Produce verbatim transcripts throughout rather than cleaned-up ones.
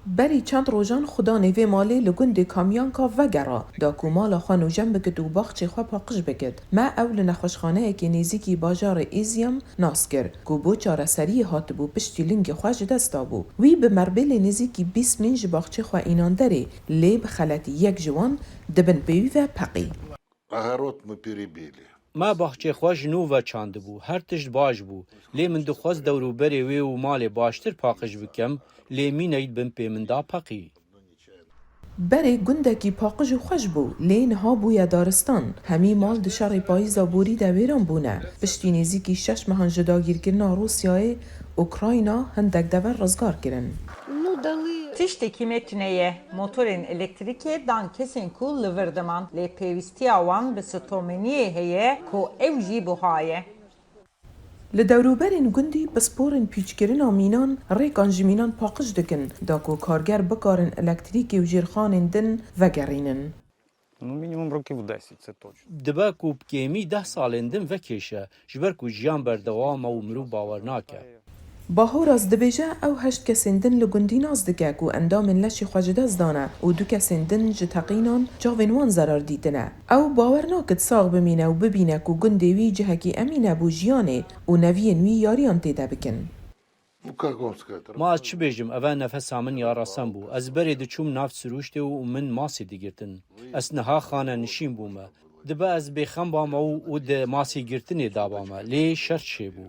Berî çend rojan xudanê vê malê li gundê Kamyanka vegera, da ku mala xwe nûjen bikit û baxçê xwe paqij bikit. Me ew li nexweşxaneyekê nêzîkî bajarê Îzyam nas kir, ku bo çareseriyê hatibû piştî lingê xwe ji dest dabû. Wî bi merbêlê nêzîkî bîst mîn ji baxçê xwe înan derê, lê bi xeletî yek ji wan di bin pêwî ve peqî. Огород мы перебили. Me baxçê xwe ji nû ve çandibû, her tişt baş bû, lê min dixwest dewrûberê wê û malê baştir paqij bikim, lê mîneyî di bin pê min da peqî. Berê gundekî paqij û xweş bû, lê niha bûye daristan. Hemî mal di şerê payîza borî de wêran bûne. Piştî nêzîkî şeş mehan ji dagîrkirina Rûsyayê, Ukrayna hindek dever rizgar kirin. Tiştekî me tune ye. Motorên elektrîkê dan kesên ku li vir diman, lê pêwîstiya wan bi sitomeniyê heye ku ew jî buha ye. Li dewrûberên gundî pisporên pîçkirina mînan rêkan ji mînan paqij dikin, da ku karger bikarin elektrîkê û jêrxanên din vegerînin. Ну, мінімум років десять, це точно. Dibe ku bi kêmî deh salên din vekêşe, ji ber ku jiyan berdewam e û mirov bawer nake. Bahoras dibêje, ew heşt kesên din li gundî nas dike ku endamên leşê xwe ji dest dane û du kesên din ji teqînan çavên wan zerar dîtine. Ew bawer nakit sax bimîne û bibîne ku gundê wî cihekî emîn e bo jiyanê û neviyên wî yariyan tê de bikin. Ma ez çi bêjim, ev e nefesa min ya resen bû. Ez berê diçûm nav sirûştê û min masê digirtin. Ez niha xanenişîn bûme. Dibe ez bêxem bame û, û di masê girtinê de bame, lê şer çêbû.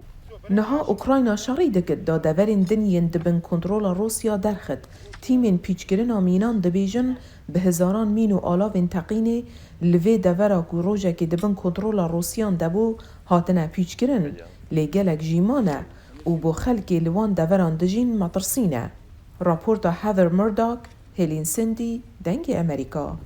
Niha Ukrayna şerî dikit da deverên din yên di bin kontrola Rûsya derxit. Tîmên pîçkirina mînan dibêjin, bi hezaran mîn û alavên teqînê li vê devera ku rojekê di bin kontrola Rûsyan de bû, hatine pîçkirin, lê gelek jî mane û bo xelkê li wan deveran dijîn metirsî ne. Raporta Heather Murdoch, Hêlîn Sindî, Dengê Amerîka.